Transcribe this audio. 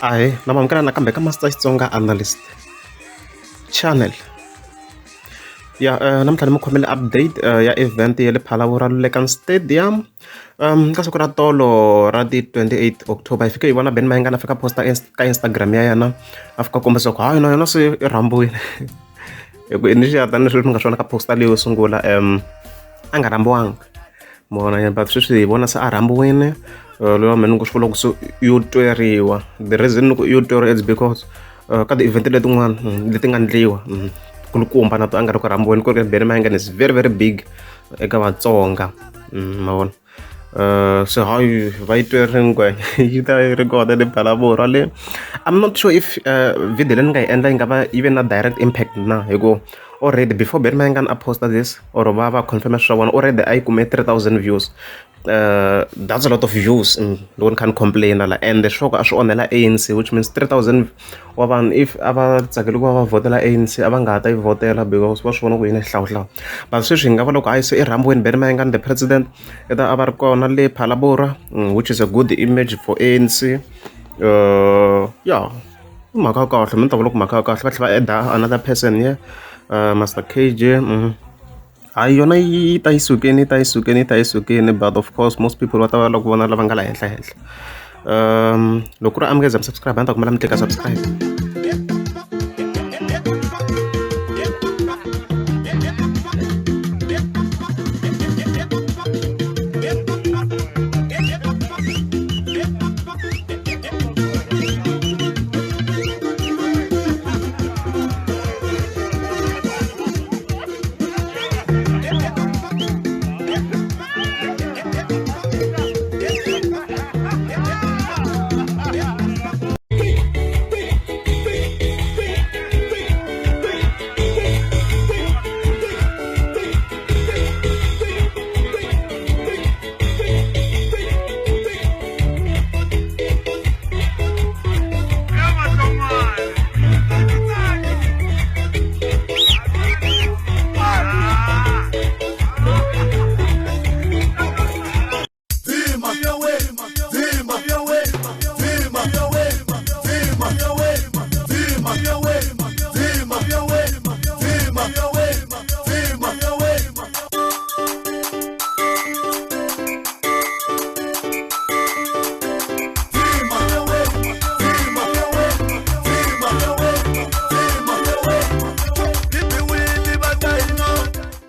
Ahee na mamukela nakambe ka Master Xitsonga Analyst Channel. Ya namuntlha ni mi khomele update ya event ya le Phalaborwa Lulekani Stadium. Ka siku ra tolo ra ti 28 October hi fike hi vona Benny Mayengani a fika post-a ka Instagram ya yena a fika a kombisa ku hayi na yena se i rhambiwile. Hi ku initial tanihileswi ni nga swi vona ka poster leyo sungula a nga rhambiwanga ma vona but sweswi hi vona se a rhambiwile loyi wa mehe ni ngo swi vula ku se yo tweriwa the reason ni ku yo tweriwa it's because ka ti-event letin'wana leti nga ndliwa kulukumba na to a nga ri ku rhambiweni ku ri Benny Mayengani is very very big eka Vatsonga ma vona. Se hayi va yi twerile ngwenya yi ta yi ri kona le Phalaborwa le. I'm not sure if video leyi ni nga yi endla yi nga va yi ve na direct impact na hi ku already before Benny Mayengani a post-a this or va va confirm-a swa vona already a yi kume 3000 views. That's a lot of views loko ni kha ni complain-a la ende sure ku a swi onhela A_N_C which means 3000 wa vanhu if a va tsakele ku va va vhotela A_N_C a va nga ha ta yi vhotela because va swi vona ku yi na xihlawuhlawu but sweswi hi nga va loko hayi se i rhambiwini Benny Mayengani the president i ta a va ri kona le Phalaborwa which is a good image for A_N_C ya i mhaka ya kahle mi ni ta vula ku mhaka ya kahle va tlhela va add another person here Master K_J. Hayi yona yi ta yi sukile yi ta yi sukile yi ta yi sukile but of course most people va ta va lava ku vona lava nga la henhla henhla loko ku ri a mi nge za mi subscribe a ni ta kombela mi tlika subscribe.